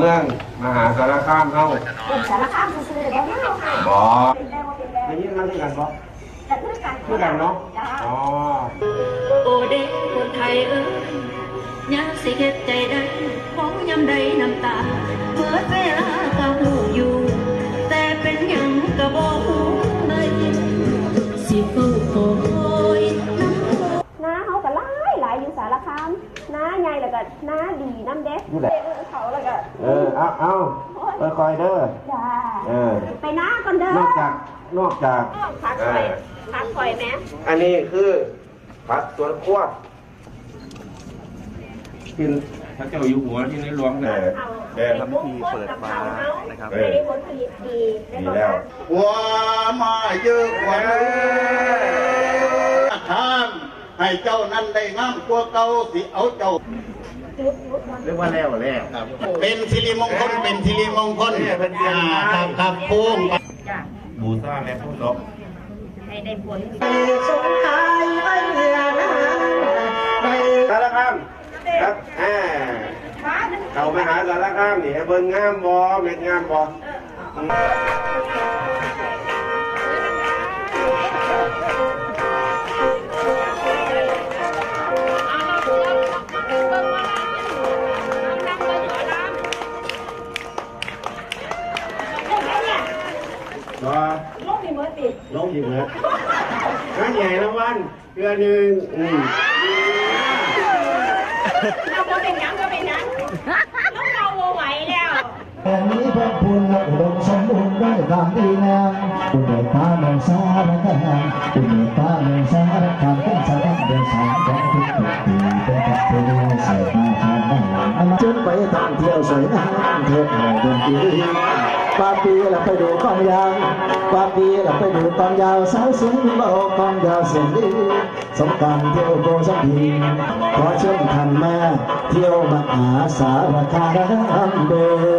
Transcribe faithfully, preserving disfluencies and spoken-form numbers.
เมืองมหาสารคามเฮา เอิ้นสารคามซื่อๆ ได้บ่เนาะ บ่ ได้ยินมาคือกันบ่ ก็คือกัน คือกันเนาะ จ้า อ๋อ โอเด้คนไทยเอ้ย ยามสิเฮ็ดใจได้ มองยามใดน้ำตา เบิดเวลาก็ฮู้อยู่ แต่เป็นหยังก็บ่ฮู้เลย สิเฝ้าคอยนำ นาเฮาก็หลายหลายอยู่สารคาม นาใหญ่แล้วก็นาดีนำเด้ อยู่ไหน เออเขาแล้วก็ เออ เอา เอา โอ้ย ค่อยๆเด้อ จ้า เออ ไปนาก่อนเด้อ นอกจาก นอกจาก ผักข่อย เออ ผักข่อยแหม อันนี้คือผักสวนครัว กิน พระเจ้าอยู่หัวที่ในหลวง เอ นะ อ เอา เออ เป็นมงคลกับเขาเนาะ นะครับ เออ ได้ผลผลิตดี ดีแล้ว ว่ามาเยอะกว่าเดิม ท่านให้เจ้านั้นได้งามกว่าเก่า สิเอาเจ้า หรือว่าแล้วแล้ว เป็นสิริมงคล เป็นสิริมงคล เนี่ย เป็นสิริมงคล อ่า ครับ ครับ พุ่ง จ้ะ บูชาแม่ผู้ศพ ให้ได้ผล สงท้ายวันเดือนห้า สารคาม ครับ อ่า เขามหาสารคามนี่ ให้เบิ่งงามบ่ เม็ดงามบ่ บ่ ลงนี่เหมือนติ ลงนี่เหมือน งานใหญ่รางวัล เดือนหนึ่ง อืม เอาบ่เป็นหยัง บ่เป็นหยัง ลงเอาบ่ไหวแล้ว แห่งนี้เพิ่มพูนและอุดมสมบูรณ์ด้วยความดีงาม อุเบกขาเมืองสารคาม อุเบกขาเมืองสารคาม เป็นสถานเดินทางของทุกๆปี เป็นประเพณีใส่ตาชาวบ้าน จนไปท่องเที่ยวสวยงามทั่วแผ่นดิน ว่าปีละไปดูกลองยาว ว่าปีละไปดูกลองยาว สาวเสียงดีเบากลองยาวเสียงดี สงกรานต์เที่ยวโพธิ์สองพี ขอเชิญท่านมาเที่ยวมหาสารคามเด้อ